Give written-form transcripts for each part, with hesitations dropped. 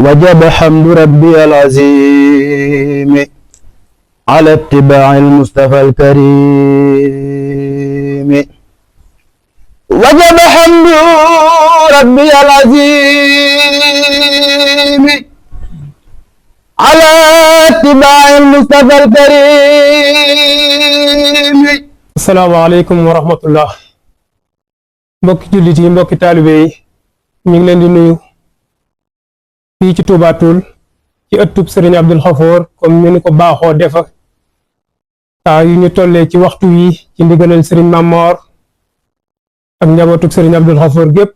وجب حمد ربي العظيم على اتباع المصطفى الكريم. وجب حمد ربي العظيم على اتباع المصطفى الكريم. asalaamaaleykum wa rahmatullah. mbokki jullit yi, mbokki taalibe yi, ñu ngi leen di nuyu fii ci Touba Toul ci ëttub Serigne Abdoul Khafour comme ni ñu ko baaxoo defa saa yu ñu tollee ci waxtu wi ci ndigalal Serigne Mamor ak njabootug Serigne Abdoul Khafour gépp.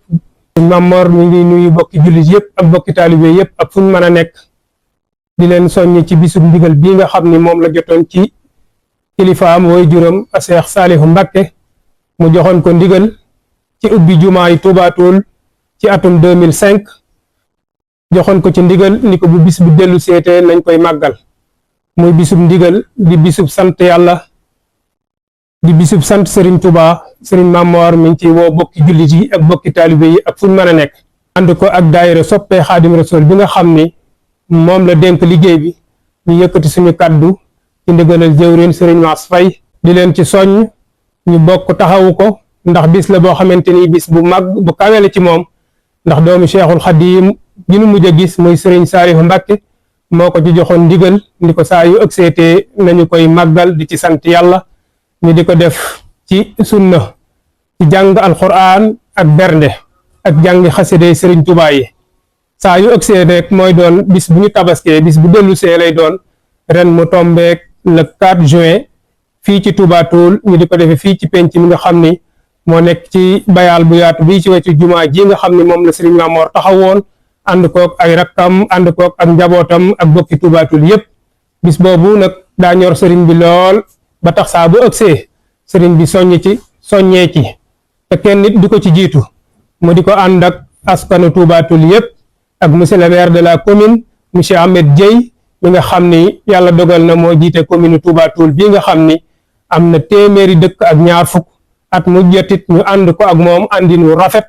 Serigne Mamor mi ngi nuyu mbokki jullit yëpp ak mbokki taalibe yëpp ak fu ñu mën a nekk di leen soññ ci bisub ndigal bii nga xam ni moom la jotoon ci kilifaam woy juróom a Seex Saalihu Mbàkke mu joxoon ko ndigal ci ubbi jumaa yi Touba Toul ci atum 2005 joxoon ko ci ndigal ni ko bu bis bu dellu seetee nañ koy màggal muy bisub ndigal di bisub sant yàlla di bisub sant Serigne Touba. Serigne Mamor mi ngi ci woo bokki jullit yi ak bokki taalibe yi ak fu ñu mën a nekk ànd ko ak daayira soppee Xaadim Rasul bi nga xam ni moom la dénk liggéey bi ñu yëkkati suñu kàddu ci ndigalal jëwriñ Serigne Mass Faye di leen ci soññ ñu bokk taxawu ko ndax bis la boo xamante ni bis bu mag bu kawe la ci moom ndax doomi Cheikhul Khadim bi nu mujj a gis muy Serigne Saalihu Mbàkke moo ko ci joxoon ndigal ni ko saa yu ëgseetee nañu koy màggal di ci sant yàlla ñu di ko def ci sunna ci jàng alquran ak bernde ak jàngi xaside Serigne Touba yi saa yu ëgsee rek mooy doon bis bu ñu tabaskee bis bu dellu see lay doon ren mu tombeek le 4 juin fii ci Touba Toul ñu di ko defee fii ci penc mi nga xam ni moo nekk ci bayaal bu yaatu bii ci wetu jumaa ji nga xam ni moom la Serigne Mamor taxawoon ànd kook ay rakkam ànd kook ak njabootam ak bokki Touba Toul yépp. bis boobu nag daa ñor Serigne bi lool ba tax saa bu ëgsee Serigne bi soññee ci te kenn nit du ko ci jiitu mu di ko ànd ak askanu Touba Toul yépp ak monsieur le maire de la commune monsieur Ahmed Dieye mi nga xam ni yàlla dogal na moo jiite commune Touba Toul bii nga xam ni am na téeméeri dëkk ak ñaar fukk at mu jotit ñu ànd ko ak moom àndinu rafet.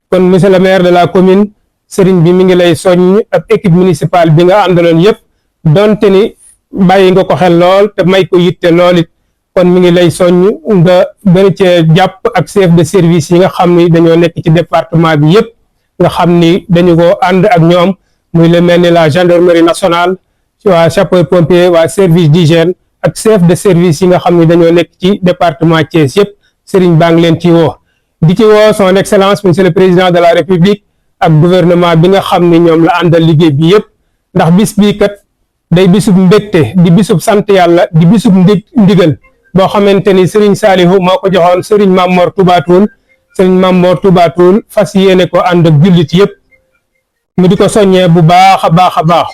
kon monsieur le maire de la commune Serigne bi mi ngi lay soññ ak équipe municipale bi nga àndaloon yépp donte ni bàyyi nga ko xel lool te may ko yitte lool it kon mi ngi lay soññ nga gën cee jàpp ak chef de service yi nga xam ni dañoo nekk ci département bi yépp nga xam ni dañu ko ànd ak ñoom muy le mel ni la gendarmerie nationale waa sapeur pompier waa service d'hygiène ak chef de service yi nga xam ni dañoo nekk ci département Thiès yépp Serigne baa ngi leen ci woo di ci woo son excellence monsieur le président de la république ak gouvernement bi nga xam ni ñoom la àndal liggéey bi yépp ndax bis bii kat day bisub mbégte di bisub sant yàlla di bisub ndigal boo xamante ni Serigne Saalihu moo ko joxoon Serigne Mamor Touba Toul Serigne Mamor Touba Toul fas yéene ko ànd ak jullit yépp mu di ko soññee bu baax a baax a baax.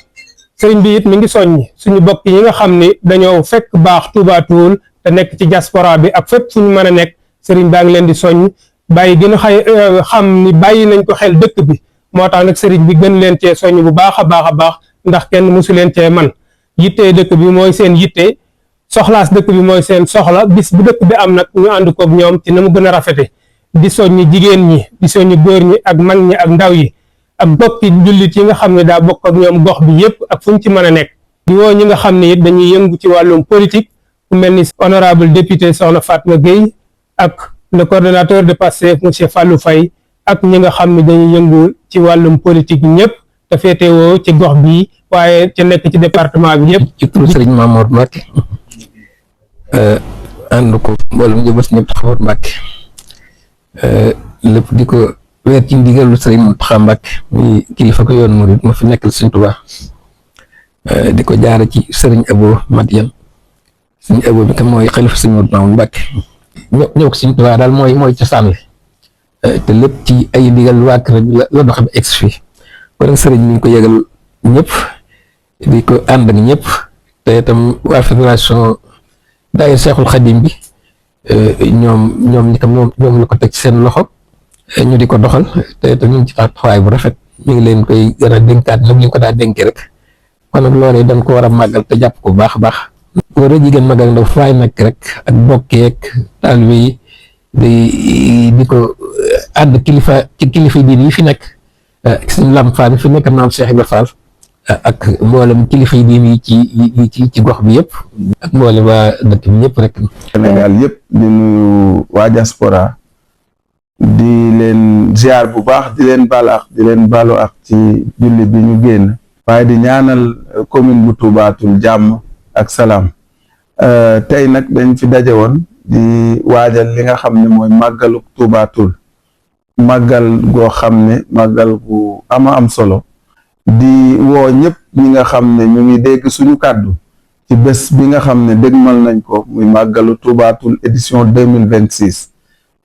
Serigne bi it mi ngi soññ suñu bokk yi nga xam ni dañoo fekk baax Touba Toul te nekk ci diaspora bi ak fépp fu ñu mën a nekk Serigne baa ngi leen di soññ bàyyi gën a xam ni bàyyi nañ ko xel dëkk bi moo tax nag Serigne bi gën leen cee soññ bu baax a baax ndax kenn musu leen cee man yittee dëkk bi mooy seen yitte soxlaas dëkk bi mooy seen soxla bis bu dëkk bi am nag ñu ànd koog ñoom ci na mu gën a rafete di soññi jigéen ñi di soññi góor ñi ak mag ñi ak ndaw yi ak bokki jullit yi nga xam ne daa bokk ak ñoom gox bi yépp ak fu ñu ci mën a nekk di woo ñi nga xam ne it dañuy yëngu ci wàllum politique ku mel ni honorable député Soxna Fatma Gueye ak le coordonnateur de Pastef monsieur Fallou Faye ak ñi nga xam ne dañuy yëngu ci wàllum politique ñëpp te féetewoo ci gox bi waaye ca nekk ci département bi yëpp. ci turu Serigne Mamor Mbacke ànd ko mboolem jëbës ñëpp taxawal Mbacke lépp di ko weer ci ndigalu Serigne Mountakha Mbacke muy kilifa ko yoon murid ma fi nekkal Serigne Touba di ko jaare ci Serigne Abo Madiane Serigne Abo bi tam mooy xalifa Serigne Mountakha Mbacke ñëw ko Serigne Touba daal mooy cosaan li te lépp ci ay ndigal waa kër la doxe ba ex fii kon Serigne mi ngi ko yëgal ñëpp di ko ànd ak ñëpp te itam waa fédération daayira Cheikhul Khadim bi ñoom la ko teg ci seen loxo ñu di ko doxal te itam ñu ngi ci taxawaay bu rafet ñu ngi leen koy gën a dénkaat nag ñu ko daa dénkee rek kon nag loolee dañ ko war a màggal te jàpp ko bu baax a baax. góor a jigéen mag ak ndaw faay nekk rek ak bokkeek taalibe yi di ko ànd kilifa diine yi fi nekk suñu Lamp Fall fi nekk maam Cheikh Ibrahima Fall ak mboolem kilifa yi diine yi ci gox bi yëpp ak mboolem waa dëkk bi ñëpp rek. Sénégal yëpp di nuyu waa diaspora di leen ziar bu baax di leen balu ak ci julli bi ñu génn waaye di ñaanal commune bu Touba Toul jàmm ak salaam tey nag dañ fi daje woon di waajal li nga xam ne mooy màggalu Touba Toul màggal goo xam ne màggal gu am solo di woo ñëpp ñi nga xam ne ñu ngi dégg suñu kàddu ci bés bi nga xam ne dégmal nañ ko muy màggalu Touba Toul édition 2026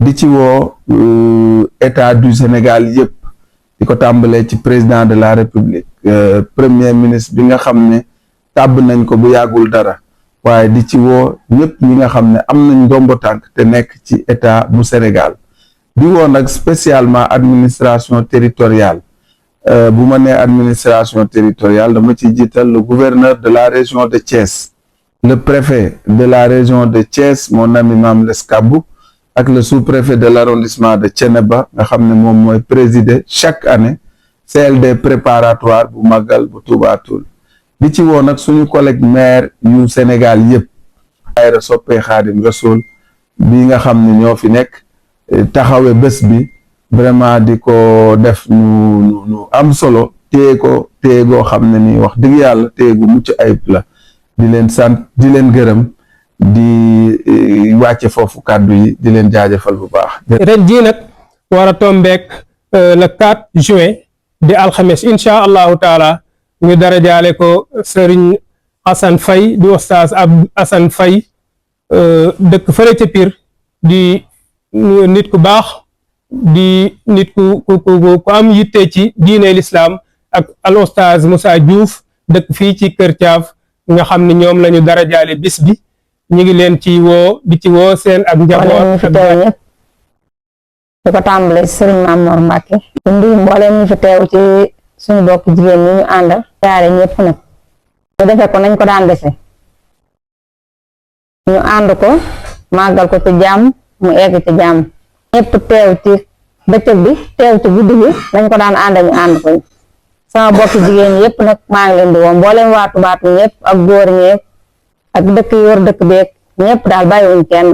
di ci woo état du Sénégal yëpp di ko tàmbalee ci président de la République premier ministre bi nga xam ne tàbb nañ ko bu yàggul dara waaye di ci woo ñëpp ñi nga xam ne am nañ ndombo tànk te nekk ci état bu Sénégal di woo nag spécialement administration territoriale bu ma nee administration territoriale dama ci jiital le gouverneur de la région de Thiès le préfet de la région de Thiès mon ami Mame Less Kabou ak le sous-préfet de l'arrondissement de Thiénaba nga xam ne moom mooy présider chaque année CLD préparatoire bu màggal bu Touba Toul di ci woo nag suñu collègue maire yu Sénégal yëpp daayira soppee Xaadim Rasul bi nga xam ne ñoo fi nekk taxawe bés bi vraiment di ko def ñu am solo téye goo xam ne ni wax dëgg yàlla téye gu mucc ayib la di leen sant di leen gërëm di wàcce foofu kàddu yi di leen jaajëfal bu baax. ren jii nag war a tombeek le 4 juin di alxames incha allahu taala ñu dara jaale ko Serigne Assane Faye di oustaz Assane Faye dëkk fële ca Pire di nit ku baax di nit ku am yitte ci diine l'islam ak al oustaz Moussa Diouf dëkk fii ci Kër Thiaf nga xam ne ñoom la ñu dara jaale bis bi ñu ngi leen ci woo di ci woo seen ak njaboot fi teew ñëpp di ko tàmbale ci Serigne Mamour Mbacke di nuyu mbooleem ñu fi teew ci suñu bokk jigéen ñi ñu àndal jaare ñëpp nag ñu defe ko nañ ko daan defe ñu ànd ko màggal ko ci jàmm mu egg ci jàmm ñëpp teew ci bëccëg bi teew ci guddi bi nañ ko daan ànd ñu ànd ko sama bokk jigéen ñi yëpp nag maa ngi leen di woo mbooleem waa Touba Toul ñëpp ak góor ñëpp ak dëkk yi wër dëkk beeg ñëpp daal bàyyiwuñ kenn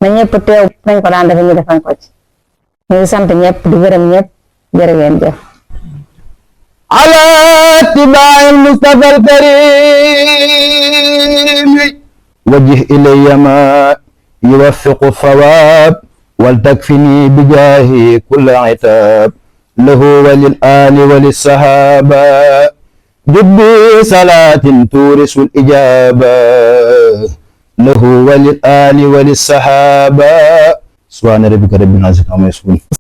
na ñëpp teew nañ ko daan defe ñu defañ ko ci ñu ngi sant ñëpp di gërëm ñëpp jërë ngeen jëf ala ittibaa'il Mustafa al-Karim wajjih ilayya ma yuwaffiqu sawaab wal takfini bijaahi kulla itaab lahu wa lil aali wa lis sahaaba jubbi salaatin tuurisul ijaaba lahu wa lil aali wa lis sahaaba subhaana rabbika rabbil izzati ammaa yasifuun